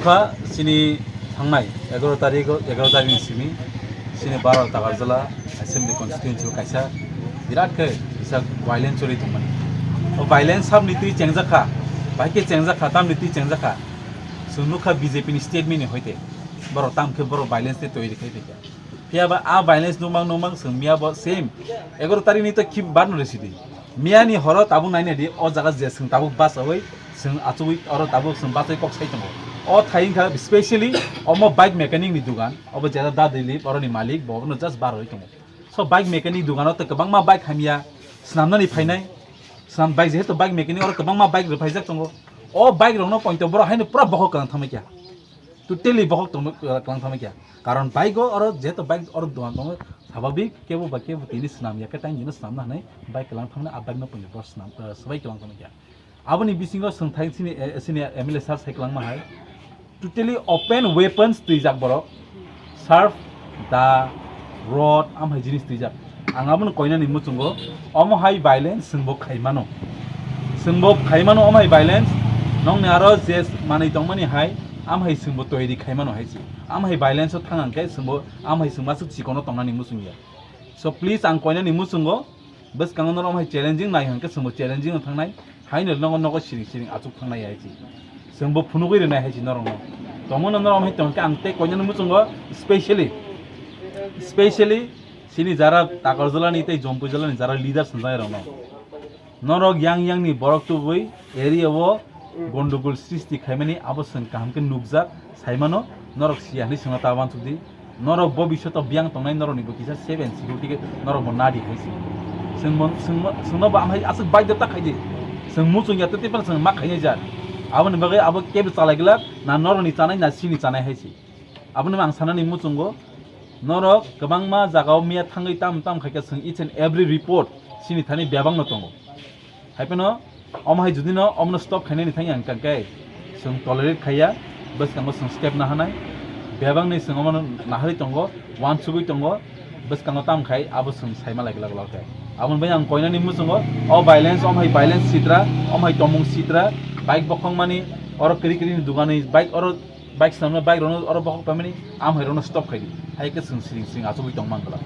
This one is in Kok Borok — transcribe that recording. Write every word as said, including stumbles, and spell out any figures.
Ba chini thangnai egaroh tarikh, egaroh tarikh ni simi chini Baro Takarjala Assembly Constituency o kaisa birat khe kisa violence choli tongmani. O violence sabni twi chengjak kha, bahai khe chengjak kha, tamni twi chengjak kha. Chwng nukha B J P ni statement ni hoite borok tam khe borok violence tei toiri khai phaikha. Phiya ba a violence nukmang nukmang chwng miya bo same egaroh tarikh ni to khib bar no resi di. Miya ni horo tabuk naina di, o jaga je chwng tabuk bachawi chwng achugwi oro tabuk chwng bachai kok sai tongo. O thai wngkha specially omo bike mechanic ni dugan, obo jera da Dilip oro ni malik bo no just bar roi tongo. So bike mechanic dugan o to kwbangma bike hamya swnamnani phainai, swnam bike jehetu bike mechanic oro kwbangma bike rwphaijak tongo. O bike rok no pointo borok haino pura bokhok kwlang thangmai kha. Totally bokhok tongma, uh, kwlang thangma kya. Karon bike o oro jeto bike oro dogan tongo, sababik kebo ba kebo tini swnam ya khe tang jino swnam na hinwi bike kwlang thangma a bike no poni bor swnam, uh, swbai kwlang thangma kya. Aboni bisingo swng thai sini, eh, sini M L A sir sai kwlangma hai. Totally open weapons twijak borok. Sharp da rod amhai jinis twijak. Ang abono koinani muchungo omo hai violence chwngbo khaimano. Chwngbo khaimano omo hai violence. Nongni aro je manwi tongmani hai amhai chwngbo toiri khaimano hai si. Amhai violence o thang hwnkhe chwngbo amhai chwng masuk chikono tongnani muchungya. So please ang koinani muchungo bwskango norok hai challenging nai hwnkhe chwngbo challenging o thangnai. Haino nogo nogo siring siring achuk thangnai hai si. Chwngbo phunugwi rwnai hai si norokno. Tongmano norok hai tongkhe ang tei koinani muchungo specially, specially chini jara Takarjalani tei Jompuijalani jara leaders wngjak rokno. Norok yang yang ni borok tubui area o gondogol sristi khaimani abo chwng kaham khe nukjak saimano norok siya hinwi chwngno ta uansuk di. Norok bo bisoto biyang tongnai norokni bo kisa safe and security khe norok bo nadi hai se. Chwng bo, chwng bo, chwngno bo amhai aswk baidhota khaidi. Chwng muchung ya tei tei phano chwng ma khainai jak. Aboni bagwi abo kebo chalai glak na norokni chanai na chini chanai hai se. Aboni bo ang sanani muchungo norok kwbangma jagao miya thangwi tam tam khaikha chwng each and every report chini thani bebakno tongo. Hai phano omo hai judino omono stop khainani thangya hwnkha khe chwng tolerate khaiya, bwskango chwng step nahanai, bebakni chwng omono naharwi tongo, uansugwi tongo, bwskango tam khai abo chwng saima lai glak glak khe. Aboni bai ang koinani muchungo o violence, omo hai violence sitra, omo hai tomung sitra, bike bokhokmani, oro kwrwi kwrwini dugani bike oro bike swnamnai bike rokno oro bokhok paimani, am hai rokno stop khaidi, hai khe chwng siring siring achugwi tongma glak.